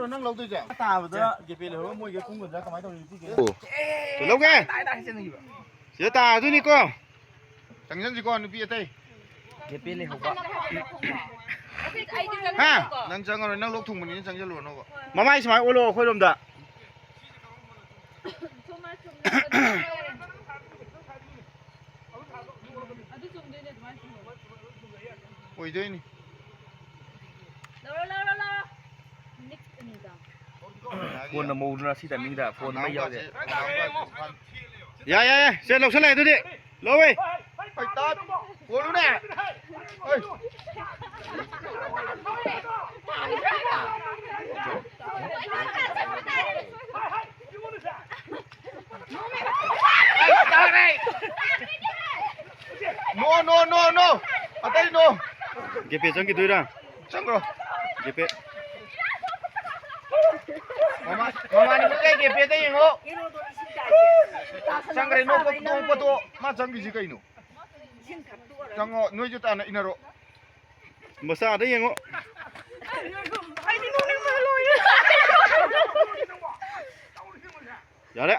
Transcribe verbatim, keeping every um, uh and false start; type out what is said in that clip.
ꯅꯪ ꯂꯧꯗꯣꯏꯁꯦ? ꯇꯥꯕꯗ ꯒꯦꯄꯦ ꯂꯩꯍꯧꯔꯒ ꯃꯣꯏꯒꯤ ꯀꯨꯝꯒꯗ꯭ꯔꯥ ꯀꯃꯥꯏꯅ ꯇꯧꯔꯤꯅꯣ ꯄꯤꯒꯦ? ꯑꯣ꯫ ꯂꯧꯒꯦ? ꯁꯤꯗ ꯇꯥꯗꯣꯏꯅꯤꯀꯣ꯫ ꯆꯪꯁꯤꯟꯁꯤꯀꯣ, ꯅꯨꯄꯤ ꯑꯇꯩ꯫ ꯒꯦꯄꯦ ꯂꯩꯍꯧꯕ꯫ ꯍꯥ? ꯅꯪ ꯆꯪꯉꯔꯣꯏ, ꯅꯪ ꯂꯣꯛ ꯊꯨꯡꯕꯅꯤꯅ ꯆꯪꯁꯤꯜꯂꯨꯔꯅꯣꯕ꯫ ꯃꯃꯥꯏ ꯁꯨꯃꯥꯏꯅ ꯑꯣꯜꯂꯣ ꯑꯩꯈꯣꯏꯔꯣꯝꯗ꯫ ꯑꯗꯨ ꯆꯨꯝꯗꯣꯏꯅꯦ ꯑꯗꯨꯃꯥꯏꯅ ꯆꯨꯝꯃꯣꯏ꯫ ꯑꯣꯏꯗꯣꯏꯅꯤ꯫ ꯂꯧꯔꯣ, ꯂꯧꯔꯣ, ꯂꯧꯔꯣ꯫ ꯅꯤꯛ ꯑꯅꯤꯗ꯫ ꯐꯣꯟꯅ ꯃꯧꯗꯨꯅ ꯁꯤ ꯇꯥꯏꯃꯤꯡꯗ ꯐꯣꯟ ꯃꯩ ꯌꯥꯎꯗꯦ꯫ ꯌꯥꯏ, ꯌꯥꯏ, ꯌꯥꯏ꯫ ꯁꯦ, ꯂꯧꯁꯜꯂꯦ ꯑꯗꯨꯗꯤ꯫ ꯂꯧꯋꯦ꯫ ꯍꯣꯏ, ꯇꯥꯠ꯫ ꯀꯣꯜꯂꯨꯅꯦ꯫ ꯍꯣꯏ꯫ No, no, no, no. ꯑꯇꯩ no. ꯒꯦꯄꯦ ꯆꯪꯈꯤꯗꯣꯏꯔꯥ? ꯆꯪꯈ꯭ꯔꯣ꯫ ꯒꯦꯄꯦ꯫ ꯃꯃꯥ-, ꯃꯃꯥꯟꯅꯕꯤ ꯀꯩ ꯒꯦꯄꯦꯗ ꯌꯦꯡꯉꯣ꯫ ꯆꯪꯈ꯭ꯔꯦ, ꯅꯣꯛꯄ-, ꯅꯣꯛꯄꯗꯣ꯫ ꯃꯥ ꯆꯪꯈꯤꯁꯤ ꯀꯩꯅꯣ? ꯆꯪꯉꯣ, ꯅꯣꯏꯁꯨ ꯇꯥꯟꯅ ꯏꯟꯅꯔꯣ꯫ ꯃꯆꯥꯗ ꯌꯦꯡꯉꯣ꯫ ꯌꯥꯔꯦ꯫